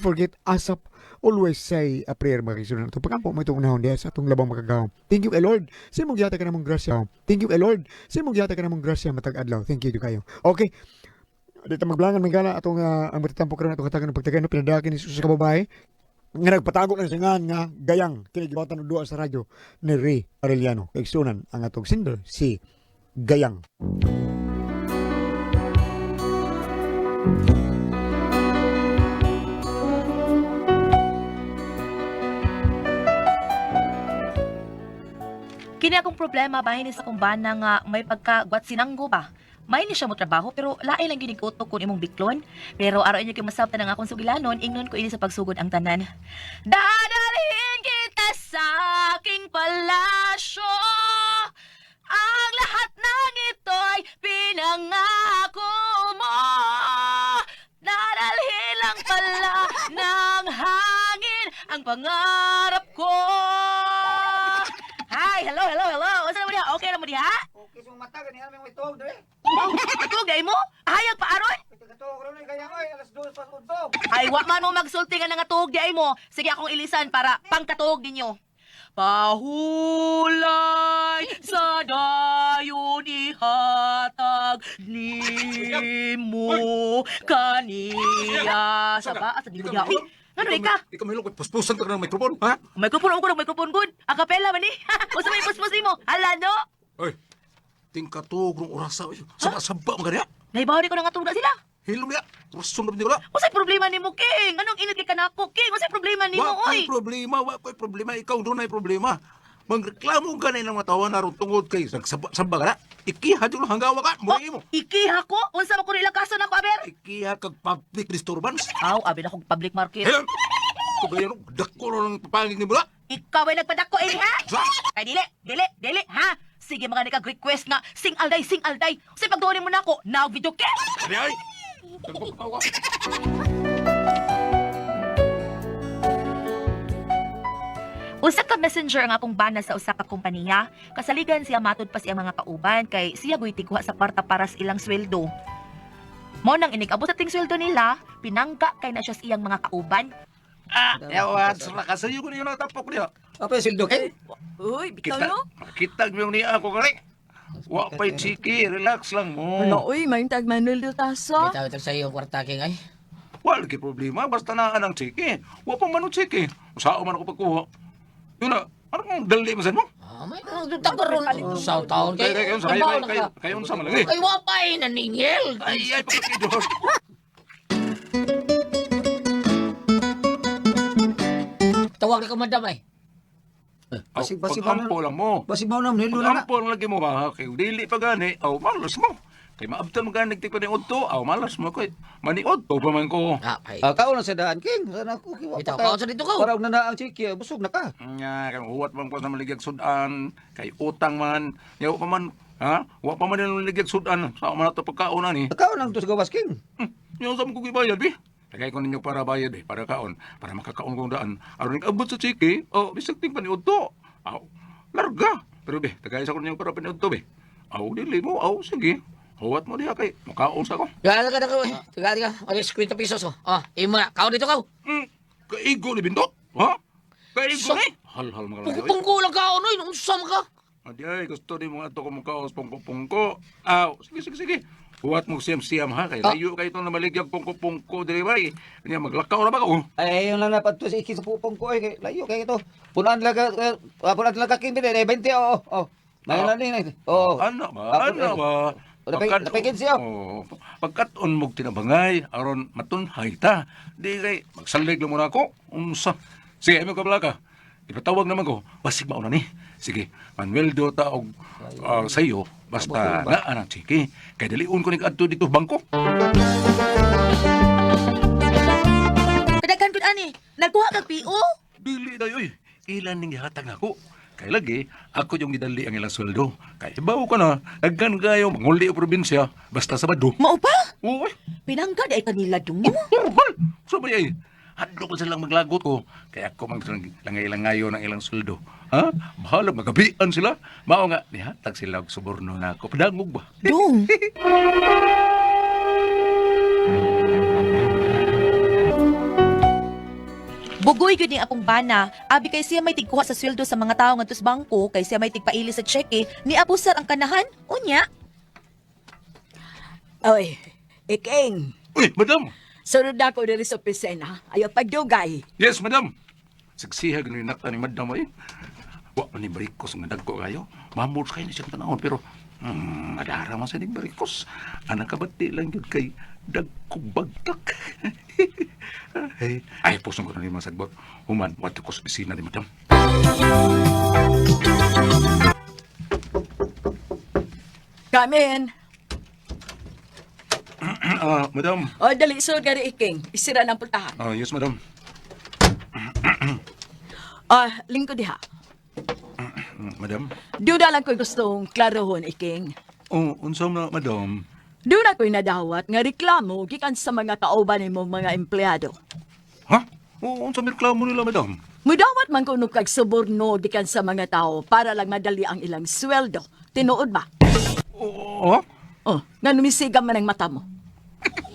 forget ASAP. Always say a prayer, mga kaigsuonan. Atong pagampo mo itong unahon diha sa atong labang makagagahom. Thank you kay Lord. Sa imong gihatag ka namong grasya. Thank you kay Lord. Sa imong gihatag ka namong grasya matag adlaw. Thank you kayo. Okay. Dito magblangan manggala atong ang matatampo karon atong hatagan ng pagtagay no pinadaki ni Jesus sa kababae nga nagpatago ng singan nga gayang kini gibatan og duwa sa radyo ni Ray Arellano. Kaigsuonan ang atong singer si Gayang. Kini akong problema bahin ni sa akong bana nga may pagka gwatsinanggo ba. May ni siya mo trabaho pero lain lang ginig utok kun imong biklon. Pero araw inyo kay masabtan ang akong sugilanon, ingnon ko ini sa pagsugod ang tanan. Dadalhin kita sa aking palasyo. Ang lahat ng ito'y pinangako mo. Dadalhin lang pala ng hangin ang pangarap ko. Hi, hello, hello, hello. Unsa na mo diha? Okay na mo diha? Okay, so mata gani aming may tuog dire. Tuog mo? Hayag pa aron? Katuog ron kaya oy alas 2 pas udto. Ay, wa man mo magsulti nga nga tuog di ay mo. Sige akong ilisan para pangkatuog ninyo. Pahulay sa dayon ihatag nimo kaniya. Sa ba? Asa di mo diha? Uy, ngano di ka? Ikaw mahilong kay puspusan ka ng microphone, ha? Microphone ako ng microphone good. Akapela man ni. Unsa may puspos nimo? Hala no. Oy, tingkatog rong orasa. Oy. Saba-saba mga niya. Naibaw ni ko na nga tuog na sila. Hilom niya. Rason na nila. Unsay problema nimo, King? Anong init kay kanako, King? Unsay problema nimo, Wa oy? ko'y problema, wa ko'y problema. Ikaw doon ay problema. Mangreklamo ka na ilang mga tawa na ron tungod kay nagsaba-saba ka na. Ikiha dyan hanggawa ka. Mura mo. Oh, ikiha ko? Unsa man ko nila kaso nako, aber? Ikiha kag public disturbance. Aw, abi na kong public market. Hilom! Kung ganyan, dako na lang papangig ni mula. Ikaw ay nagpadako eh, ha? Sa! Ay, dili, dili, dili, ha? Sige mga nikag-request nga, sing alday, sing alday. Sa pagduonin mo na ako, now video ke! Ay, ay! Nagpapakawa. Usa ka messenger ang akong bana sa usa ka kompanya. Kasaligan siya matud pa siyang mga kauban kay siya guy tigwa sa kwarta para sa ilang sweldo. Mo nang inig-abot sa ting sweldo nila, pinangka kay na siya sa iyang mga kauban. Ah, ewan, sa kasayo ko niyo natapok niya. Apa sildo kay? Uy, bitaw Kita, no? kita yung niya ako kare. Wa pa'y chiki, relax lang mo. Ano, uy, may tag Manuel do taso. Bitaw ito sa iyo kwarta king ay. Wala kay problema, basta naa ng chiki. Wa pa man og chiki. Usaon man ako pagkuha. Yun na, ano kung dali mo mo? Ah, may duta ka ron. Sa taon Kay kay. kay kayon sa kayo kayo kayo sa man lagi. Kay wa pa ay naningil. Ay ay pagkakidor. Tawag na ka madam ay. Basig basig ba Pag-ampo lang mo. Basig ba na nilo na. Pag-ampo lang lagi mo ba kay dili pa gani, aw malas mo. Kay maabtan mo gani ti pa ni udto, aw malas mo koy. Maniudto pa man ko. Ah, ay. Ah, kaon na sa daan king. Sana ko kiwa. Bitaw kaon sa dito ka. Para og na ang chiki, busog na ka. Nga, kay huwat man ko sa maligyag sudan, kay utang man, yaw pa man, ha? Wa pa man nila maligyag sudan, sa man ato pagkaon ani. Kaon lang to sa gawas king. Yung sa ko gibayad bi. Tagay ko ninyo para bayad eh, para kaon, para makakaon kong daan. Aron abot sa chiki, oh, bisag ting paniudto. Aw, larga. Pero be, tagay sa ko ninyo para paniudto be. Aw, dili mo, aw, sige. Huwat mo diha kay makaon sa ko. Gala ka na ka. Tagali ka. Okay, 50 pesos oh. Ah, imo na. Kaon dito ka. Kaigo ni bindot. Ha? Kaigo Sa- ni. Hal-hal mga lagi. Pungko lang kaon oy, unsa man ka? Adi ay, gusto di mo ato ko mukhaos pungko-pungko. Aw, sige, sige, sige. Huwat mo siyam-siyam ha, kay Ah. layo kayo itong namaligyan pungko-pungko dili bay. Niya maglakaw ra ba ko? Ay, yun lang napadto sa iki sa pupong ko ay kay layo kay ito. Punan lang ka punan lang ka king binay 20 oh. Oh. May Ah. na ni. Oh. Ano ba? Ano ba? Napay siya. Oh, pagkat-on mo tinabangay, aron matunhay ta. Di kay magsalig lang muna ako. Unsa? Sige, imo ka ka. Ipatawag naman ko. Basig mauna ni. Sige, Manuel Dota og sa iyo basta naa nang chiki. Kay daliun ko ni adto dito bangko. Kadaghan gud ani, nagkuha kag PO? Dili na yoy. Ilan ning gihatag nako. Kay lagi, ako yung gidali ang ilang sweldo. Kay ibaw ka na, daghan kayo, manguli og probinsya, basta Sabado. Mao pa? Uy, Pinangka di ay kanila dong. normal. So ba ay, hadlo ko silang maglagot ko. Kaya ako mang langay-langayo ng ilang sweldo. Ha? Bahala, magabian sila. Mao nga, nihatag sila og suborno na ako. Padangog ba? Dong. Bugoy gyud ning akong bana. Abi kay siya may tigkuha sa sweldo sa mga tawo ngadto sa bangko, kay siya may tigpaili sa tseke, ni abusar ang kanahan. Unya, Oy, Iking. Uy, madam. Sunod na ako diri sa opisina. Ayaw pagdugay. Yes, madam. Saksiha gano'y nakta ni madam ay. Wa pa ni barikos nga dagko kayo. Mamod kayo ni siyang tanahon pero madara man sa ning barikos. Anang kabati lang yun kay dagko bagtak. Ay, ay pusong ko na ni masagbot. Human, wato ko sa opisina ni madam. Come in. Ah, madam. O, dali, sunod ka rin, Iking. Isira ng pultahan. Ah, yes, madam. Ah, lingkod diha. Madam. Duda lang ko'y gustong klarohon, Iking. Oh, unsa na, madam? Doon ako'y nadawat nga reklamo gikan sa mga kauban nimo mga empleyado. Ha? Oh, unsa may reklamo nila, madam? Mudawat man kuno kag suborno gikan sa mga tao para lang madali ang ilang sweldo. Tinuod ba? Oh, ha? Oh, nga numisiga man ang mata mo.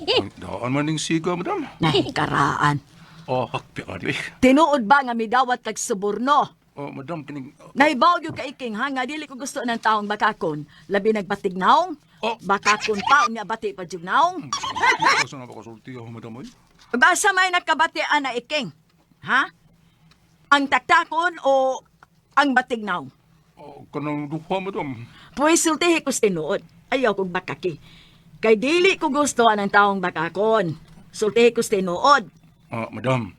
Ay, daan man ning siga, madam. Nay, karaan. Oh, hakpi adi. Tinuod ba nga midawat kag suborno? Oh, madam, kining Nahibaw gyud ka Iking ha nga dili ko gusto ng taong bakakon. Labi nagbatig naong. Oh. Bakakon pa unya bati pa jud naong. Asa na ba kasulti ako, madam? Ay? Ug asa may nakabati ana Iking? Ha? Ang taktakon o ang batig naong? Oh, kanang duha, madam. Pwes sultihi ko sa tinuod. Ayaw kong bakaki. Kay dili ko gusto ang taong bakakon. Sultihi ko sa tinuod. Ah, madam.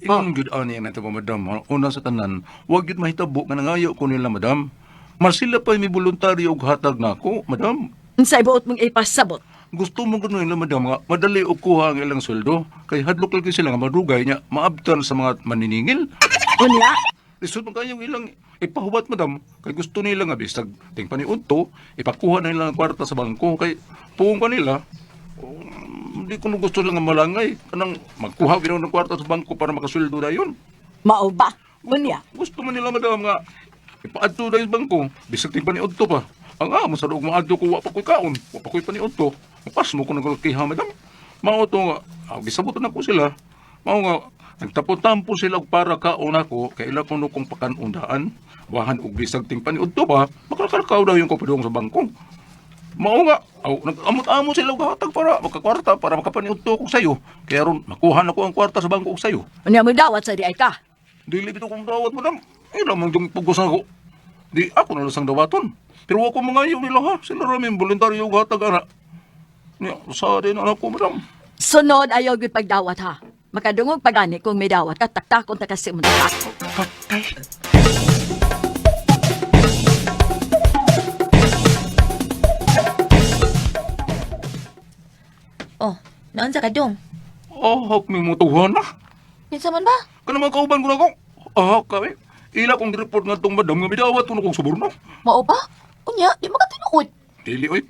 Ingon gyud ani ang natabo, madam. Una sa tanan, wag gyud mahitabo nga nangayo ko nila, madam. Masila pa may voluntaryo og hatag nako, madam. Unsay buot mong ipasabot? Gusto mo gud nila, madam, nga madali og kuha ang ilang sweldo kay hadlok lagi sila nga madugay nya maabtan sa mga maniningil. Unya, Lisod man kayong ilang ipahuwat, madam. Kay gusto nila nga bisag ting paniudto, ipakuha na nila ang kwarta sa bangko kay puong pa nila. Hindi ko no gusto lang nga malangay. Kanang magkuha ginaw ng kwarta sa bangko para makasweldo dayon. mao ba? Unya, Gusto man nila, madam, nga ipaadto dayon sa bangko bisag ting paniudto pa. Ang amo sa doog maadto ko wa pa ko'y kaon, wa pa ko'y paniudto. Pasmo ko nagkiha, madam. Mao to nga, gisabot na ko sila. Mao nga nagtapo-tampo sila og para kaon ako kay ila kuno kong pakanundaan. Wahan og bisag ting paniudto pa, makakalkaw daw yung kapadong sa bangko. Mao nga, aw, nag-amot-amot sila og hatag para makakwarta para makapaniudto ko sayo. Kaya ron makuha na ko ang kwarta sa bangko og sayo. unya mo dawat sa di ay ka. Dili bitaw kong dawat, madam. Ila man yung pugos ako. Di ako na lang sang dawaton. Pero ako mga ayaw nila ha. Sila rami voluntaryo og hatag ana. Niya, sa din anak ko, madam. Sunod ayaw gyud pagdawat ha. Makadungog pagani kung may dawat ka taktakon ta kasi mo ta. Patay. Oh, naunsa ka dong? Oh, hak mi mutuhan na. Kinsa man ba? Kana mga kauban ko na ako. Ah, kami. Ila kong report nga tong madam nga midawat ko na kong suborno. Mao ba? Unya, di makatinuod. Dili oy.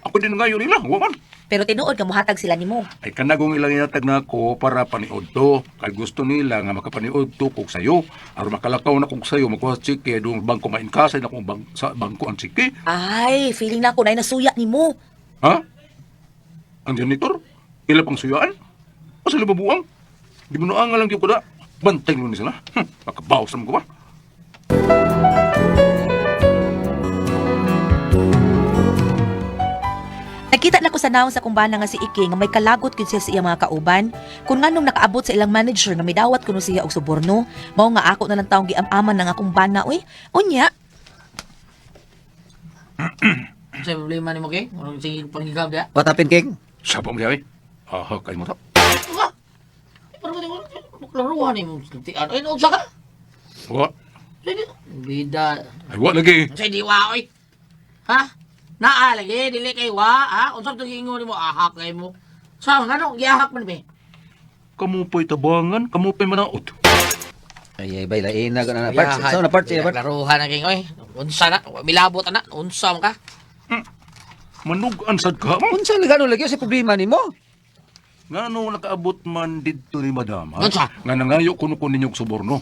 Ako din ngayon nila, wa man. Pero tinuod nga mohatag sila nimo. Ay kanagong ilang inatag na ako para paniod to. Kay gusto nila nga makapaniod to kog sayo. Aron makalakaw na kog sayo, makuha tsike doon bangko mainkasay na kong bang, sa bangko ang tsike. Ay, feeling na ako na nasuya nimo. Ha? Ang janitor? Ila pang suyaan? O sila babuang? Di mo naang lang yung kuda. Bantay mo ni sila. Makabawas naman ko ba? Nakita na ko sa naon sa kumbana nga si Iki nga may kalagot gyud siya sa iyang mga kauban. Kung nganong nakaabot sa ilang manager nga midawat kuno siya og suborno, mao nga ako na lang taong giam-aman ng akong bana oy. Unya, Sa problema ni mo, King? Anong sige panghigab ya? What happened, King? Siya pa mo diyan eh. Ah, kay mo ta. Ka! Pero ko klaruhan ni mo. Ano, ay, unsa ka? Wa. Sige, Bida. Ay, wa lagi. Unsay diwa oy? Ha? Naa lagi dili kay wa, ha? Unsa to giingon nimo ahak kay mo? Sa ngano giahak man be? Kamu pa'y tabangan, kamu pa'y manaot. Ay, ay, bay, lain na na. Parts, sa na parts, eh, parts. Klaruhan na king oy. Unsa na? Milabot ana, unsa man ka? Manugan sad ka mo. Unsa lagi ano lagi sa problema nimo? Ngano nakaabot man didto ni madam, ha? Unsa? Nga nangayo kuno ko ninyo og suborno.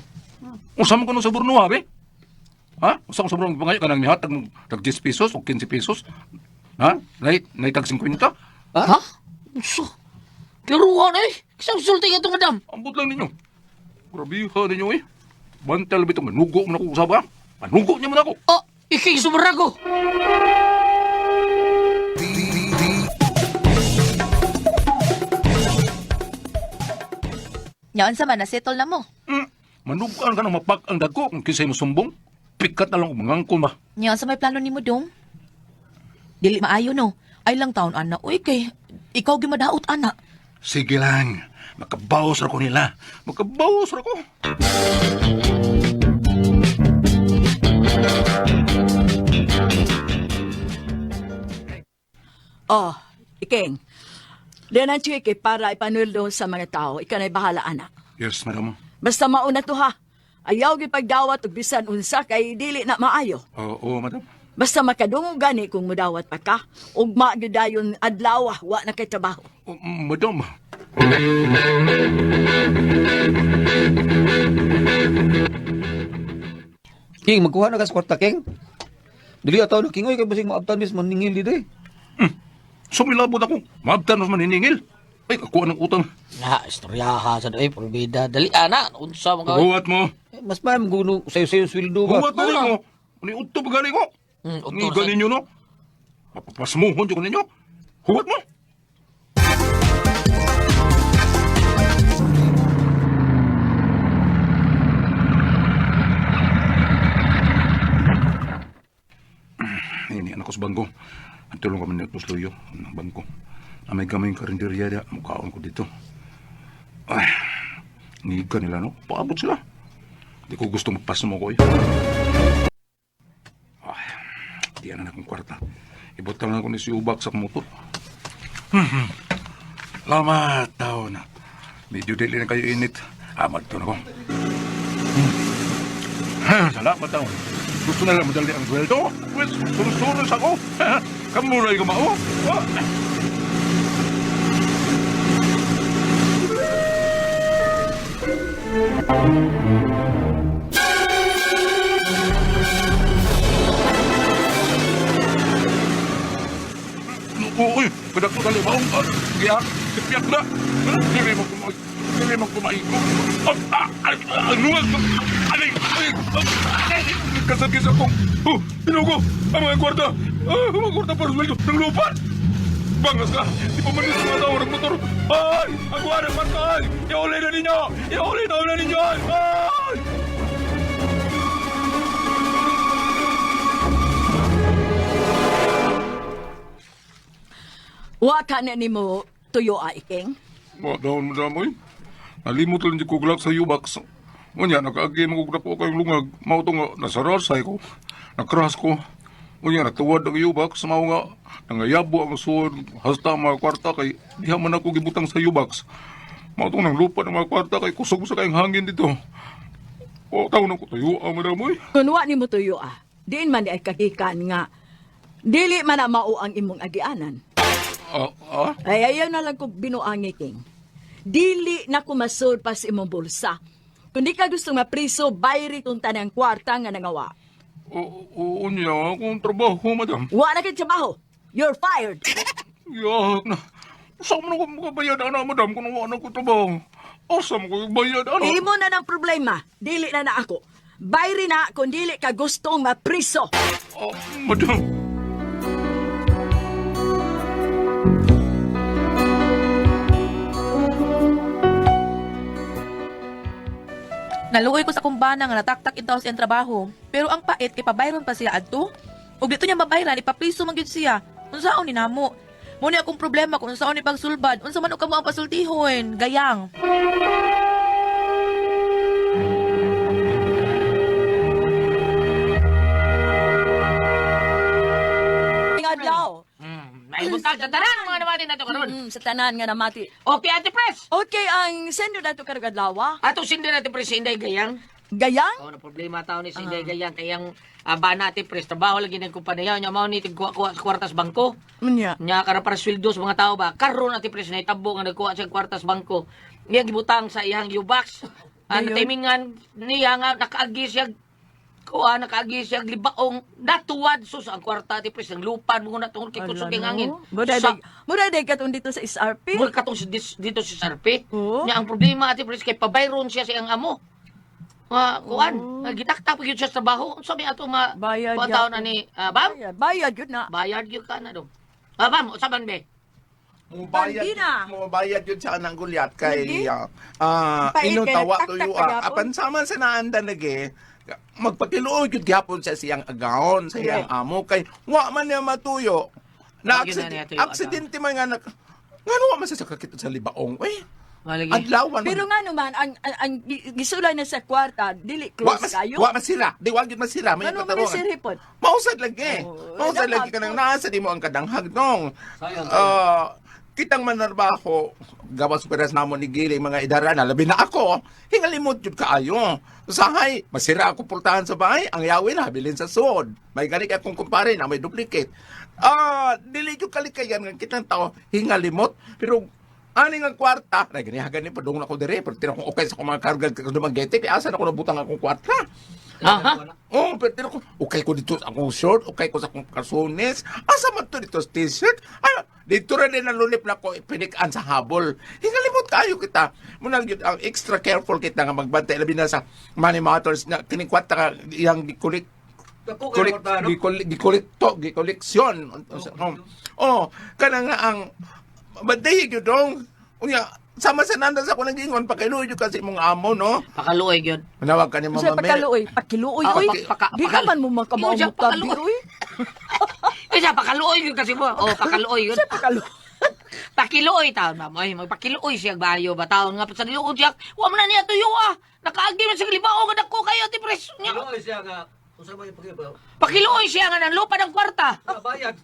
Unsa man kuno suborno, ha, be? Ha? Unsa kung suborno pangayo kanang nihatag mo tag 10 pesos o 15 pesos? Ha? Nay nay tag 50? Ha? Unsa? Klaruhan eh. Kisang sulti ka madam. Ambot lang ninyo. Grabe ha ninyo eh. Bantal bitong manugo mo na ko usab ha. Manugo niya mo na ako. Oh, iking sumurago. Nya unsa man nasettle na mo? Manugaan ka ng mapak ang dagko kung kisay mo sumbong. Pikat na lang umangangkon ba. Nya unsa may plano nimo dong? Dili maayo no. Ay lang taon ana. Uy kay ikaw gimadaot ana. Sige lang. Makabawas ra ko nila. Makabawas ra ko. Oh, Iking. Diyan ang chike para ipanuldo sa mga tao. Ikaw na'y bahala, anak. Yes, madam. Basta mauna to ha. Ayaw gipagdawat og bisan unsa kay dili na maayo. Oo, madam. Basta makadungog gani kung mudawat pa ka. Ugma gyud dayon adlaw wa na kay trabaho. Oh, madam. King, magkuha na ka sa kwarta, King. Dili ataw na, King. Oy, kay basig maabtan mis maningil dito eh. Sumilabot ako. Maabtan mas maniningil. Ay, kakuha ng utang. Na, istoryaha sa doy, pulbida. Dali, ana, unsa mo ka. Huwat mo. Eh, mas may maguno sayo-sayo sweldo ba? Huwat na mo. Ni utto pa gali ko. Utto Ni sa- ganinyo no. Mapapasmuhon ko ninyo. Huwat mo. Ini anak ko sa bangko. Ang tulong kami ni Pusluyo ng bangko. Na may gamay yung karinderya diya. Mukhaon ko dito. Ay, niga nila no. Paabot sila. Di ko gusto magpasmo ko eh. Ay, di na akong kwarta. Ibutang na ko ni si Ubak sa motor. Lamat tao na. Medyo dili na kayo init. Amad to na ko. Salamat tao. Gusto na lang madali ang sweldo. Pues, sunod-sunod ako. Kamuray ko mao. Oh. Uy, kada ko tali maong giyak, kipiyak na. Dili mo kumay, dili mo kumay ko. Ano Alay, alay, kasagis akong. Oh, tinugo, ang mga kwarta. Ah, ang mga kwarta para sweldo ng lupa. Bangas ka, di pa man sa mga tao ng motor. Ay, ang kuha ng ay. Iuli na ninyo, iuli na ninyo. Ay! Wa ka na nimo tuyo a Iking. Wa daon mo damoy. Nalimot lang di ko glak sa U-box. Unya, nakaagi mo kog dako kayong lungag. Mao to nga, nasararsay ko. Nakras ko. Unya, natuwad ang U-box. Mao nga, nangayabo ang suod. Hasta ang mga kwarta kay diha man ako gibutang sa U-box. Mao to nang lupa ng mga kwarta kay kusog sa kayong hangin dito. O, taon ako tayo, ang madamoy. Kun wa nimo tuyo a, diin man di ay kagikan nga dili man na mao ang imong agianan. Ah, ah? Ay ayaw na lang kog binuang Iking. Dili na kumasod pa sa imong bulsa. Kung di ka gusto mapriso, bayri tunta ng kwarta nga nangawa. O, o, unya, akong trabaho, madam. Wa na kay trabaho. You're fired. Yak na. Saan mo na ko makabayad, ana, madam, kung wala na ko trabaho? Asa mo ko bayad, ana? Imo na ng problema. Dili na na ako. Bayri na kung dili ka gustong mapriso. Ah, madam. Naluoy ko sa kumbana nga nataktak intaw sa iyang trabaho. Pero ang pait kay pabayron pa siya adto. Ug dito niya mabayran ipapriso man gyud siya. Unsaon ni namo? Mo ni akong problema kung unsaon ni pagsulbad, unsa man og kamo ang pasultihon, gayang. Adlaw. May buntag sa tanan mga namati nato karon. Sa tanan nga namati. Okay, Ate Pres. Okay, ang sendo nato karong adlaw. ah. Ato sindi natin Pres si Inday Gayang. Gayang? Oo, na problema tao ni si Inday Gayang kayang bana Ate Pres trabaho lagi ng kumpanya nya mao ni tigkuha kuha sa kwartas bangko. Unya. Nya kara para sweldo sa mga tao ba. Karon Ate Pres na itabo nga nagkuha siya kwartas bangko. Niya gibutang sa iyang U-box. Ang Dayon. timingan niya nga nakaagi siya Kuha nakaagi siya libaong natuwad sus ang kwarta ti pres ang lupan mo na tungod kay kusog kay angin. Mura Sa day, mura day katong dito sa SRP. mura katong dito si Sarpe. Oo. Nya ang problema ati pres kay pabayron siya sa iyang amo. Nga kuan, nga gitaktak pa gyud siya sa trabaho. Unsa may ato ma Bayad kuan taon gyapon. ani ah, bam? Bayad, bayad yun na. Bayad gyud ka na dong. Ah, bam, usa man be. Mubayad, Bandina. mubayad yun sa anang gulyat kay Lagi. ah Pait inong kay tawa nagtaktak tuyo pa ah. gyapon. Apan sama sa naandan lagi magpakiluoy gyud gyapon sa siyang agaon sa iyang amo kay wa man niya matuyo. Na Wa gyud na niya aksidente, tuyo, aksidente man nga nak ngano wa man sa sakakit sa libaong eh. Malagi. Adlawan Pero man. nga naman, ang gisulay na sa kwarta, dili Wa close mas, kayo. wa masira. Di wa gyud masira may Ano man katarungan. si Ripon? Mausad lagi. Oo, Mausad lagi dapat kanang po. naa sa di mo ang kadanghag nong. Sayang, Ah, kitang manarbaho, gawas peras namo ni Gili mga idarana, labi na ako, hingalimot jud kaayo. Usahay, masira ako pultahan sa bahay, ang yawin habilin sa suod. May gani kay akong kumpare na may duplicate. Ah, dili jud kalikayan nga kitang tao hingalimot, pero ani nga kwarta, na ganihagan ni padung na ko dire, pero tinakong okay sa akong mga karga kag Dumaguete, kay asa na ko nabutang akong kwarta. Aha. Oh, pero tinako, okay ko dito sa akong short, okay ko sa akong kalsones. Asa man to dito sa t-shirt? Ay, dito rin din nalulip na ko pinikan sa habol. Hingalimot kayo kita. Muna gyud ang extra careful kita nga magbantay labi na sa money matters na kining kwarta ka iyang gikulik Dako kulik kay kwarta no. gikulikto gikoleksyon. Oh, oh kana nga ang banday gyud dong. Unya sama sa nanda sa akong nagingon pakailuoy jud kasi imong amo no. Pakaluoy gyud. Manawag ka ni Sa Mama Mary. pakaluoy, pakiluoy, Ah, oy. Di naman mo Ikaw siya, makamaumukabi, pakaluoy. oy. Ay, siya pakaluoy gyud kasi mo. Oh, pakaluoy gyud. Sa pakaluoy. Pakiluoy taon, ma'am. Ay, magpakiluoy siya bayo ba taon nga sa liuod siya. Wa man na niya tuyo ah. Nakaagi man siya libao nga dako kayo ti pres. Nya, Kiluoy siya nga unsa man yung pakiluoy? Pakiluoy siya nga nanlupa ng kwarta. Ah, Bayad.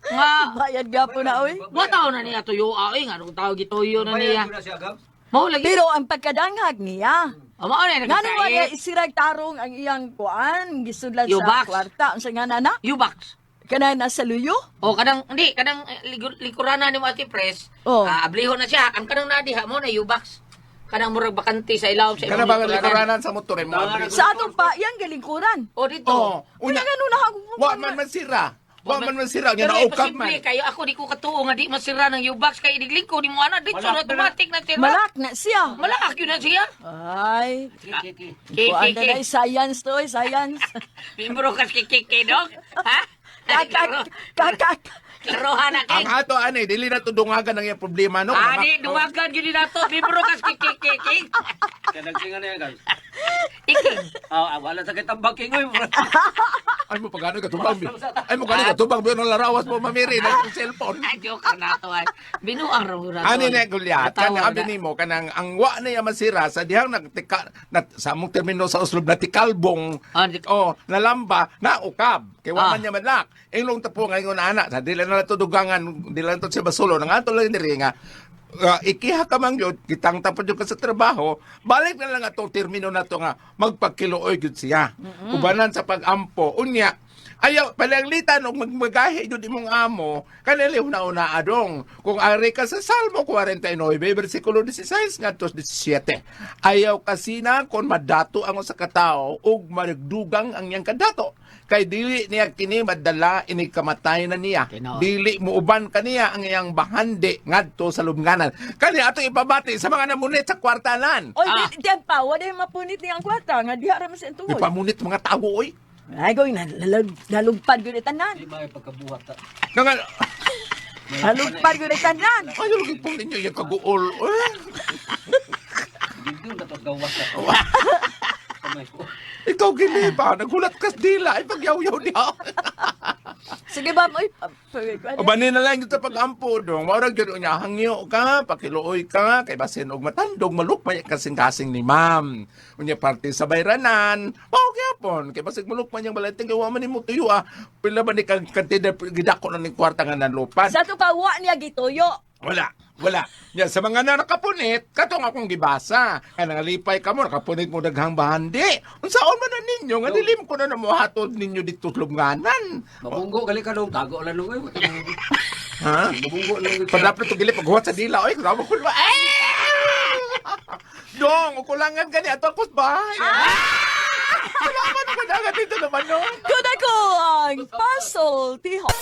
Nga Bayad gapo na, oy. wa taon na niya tuyo ah. Ay, nga nung tao gituyo na Bayad niya. yun na siya gam. Mao lagi. Pero ang pagkadanghag niya, Oh, mao na nga naman niya nagkasait. isirag tarong ang iyang kuan, gisudlan Yo, sa box. kwarta. Unsa nga na na? U-box. Kana nasa luyo? O kanang hindi kanang eh, likurana ni mo ati pres. Oh. Ah, abliho na siya. Ang kanang nadiha mo na U-box. Kanang murag bakante sa ilawom sa Kana imong ba ang likuranan. likuranan sa motor mo? Sa atong pa, iyang galingkuran. O dito. Oh, Una unya. nga na ako. Wa man masira. Wa man masira nya Pero naukab imposible man. kayo ako di ko katuo nga di masira ng U-box kay iniglingko ni mo ana dito Malak na. automatic na sira. Malak na siya. Malak yun na siya. Ay, Ki kuan ki na ki. na science to, oy, science. Bimbro kas ki ki ki dog. Ha? Kakak, kakak. Klarohan na Ang king. ato ani dili na to dungagan ang iyang problema no. Ani duwagan yun nato. Bimbro kas ki ki ki ki. Kaya nagsinga na yan guys. Iking. Ah, ah, wala sa kitang bangking oy. Ay mo pagano ka tubang. Ay mo gani ka tubang bi no larawas mo mamiri na itong cellphone. Ay, joke na to ay. Binuang ra na to. Ani na gulyat Natawa kan abi na. nimo kanang ang wa na iya masira sa dihang nagtika na, sa among termino sa Oslob na tikalbong Ah, di- oh nalamba na ukab kay wa Ah. man niya madlak inglong tapo ngayon ana sa dili na to dugangan dili na to siya basulo nang ato lang diri nga ikiha ka man gyud kitang tapod gyud ka sa trabaho balik na lang atong termino nato nga magpagkiluoy gyud siya ubanan sa pagampo unya ayaw palanglitan og magmagahi gyud imong amo kanili una-una adong kung ari ka sa Salmo 49 bersikulo 16 ngadto 17 ayaw kasina kon madato ang usa ka tawo ug magdugang ang iyang kadato kay dili niya kini madala ini kamatay na niya Tinuod. dili muuban kaniya ang iyang bahandi ngadto sa lubnganan kani ato ipabati sa mga namunit sa kwartalan Oy, Ah. di, di ang pa, wala yung mapunit niyang kwarta, nga diha ra man sa tuhod. ipamunit mga tawo oy Ay, goy, nalugpad ko ni tanan. Di ba pagkabuhat ta. nga Nalugpad ko ni tanan. ay lagi po ninyo yung kaguol eh. Dito na to gawas ta. Kamay ko. Ikaw gili ba? Nagulat kas dila. Ay, pagyaw-yaw niya. Sige ba, oy, O banin na lang yung sa pag-ampo dong. Maurag yun niya, hangyo ka, pakiluoy ka, kay basin og matandog, malukmay kasing-kasing ni ma'am. Unya parte sa bayranan, mao gyapon. Kay basig malukmay yang balay, kay wa man nimo tuyo ah. Pila ba ni kang kantida gidako na ning kwarta nga nanlupan. Sa to pa, wa niya gituyo. Wala, wala. Ya, sa mga na nakapunit, katong akong gibasa. Nga nangalipay ka mo, nakapunit mo daghang bahandi. Unsaon man na ninyo, nga dilim ko na namuhatod ninyo dito lubnganan. Mabunggo gali ka dong, tago lang dong oy. Ha? Mabunggo lang. Padapit to gili paghuwat sa dila, oy, kasama ko ba? Eh! Dong, ukulangan gani ato akong bahay. Ah! Salamat ako dagat dito naman, no? Kuda ko ang pasultihon.